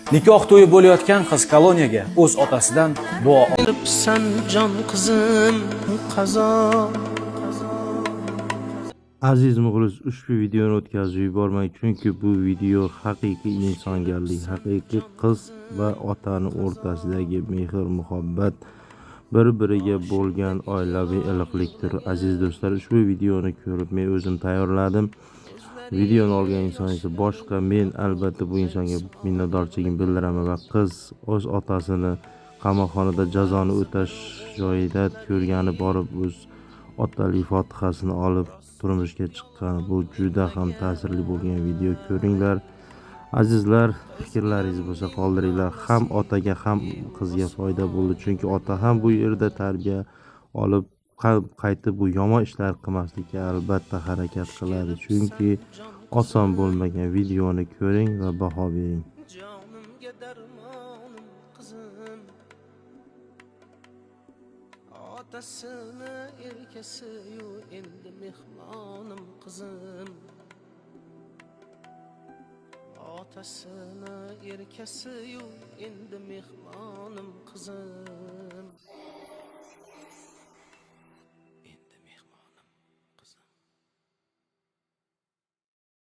Nikoh to'yi bo'layotgan qiz koloniyaga o'z otasidan duo Olibsan jon qizim qazo. Aziz muxlis, ushbu videoni o'tkazib yubormang, chunki bu video haqiqiy insongarlik, haqiqiy qiz va otani o'rtasidagi mehr muhabbat, bir-biriga bo'lgan oilaviy iliqlikdir. Aziz do'stlar, ushbu videoni ko'rib men o'zim tayyorladim. Videoni olgan inson esa boshqa. Men albatta bu insonga minnatdorchiligimni bildiraman va qiz o'z otasini qamoqxonada jazoni o'tash joyida ko'rgani borib, o'z otalik fotihasini olib turmushga chiqqan. Bu juda ham ta'sirli bo'lgan video, ko'ringlar. Azizlar, fikrlaringiz bo'lsa qoldiringlar. Ham otaga, ham qizga foyda bo'ldi, chunki ota ham bu yerda tarbiya olib, qaytib bu yomon ishlar qilmaslikka albatta harakat qiladi, chunki oson bo'lmagan. Videoni ko'ring va baho bering. Jonimga darmonim qizim. Otasini erkasi-yu endi mehmonim qizim. Otasini erkasi-yu endi mehmonim qizim.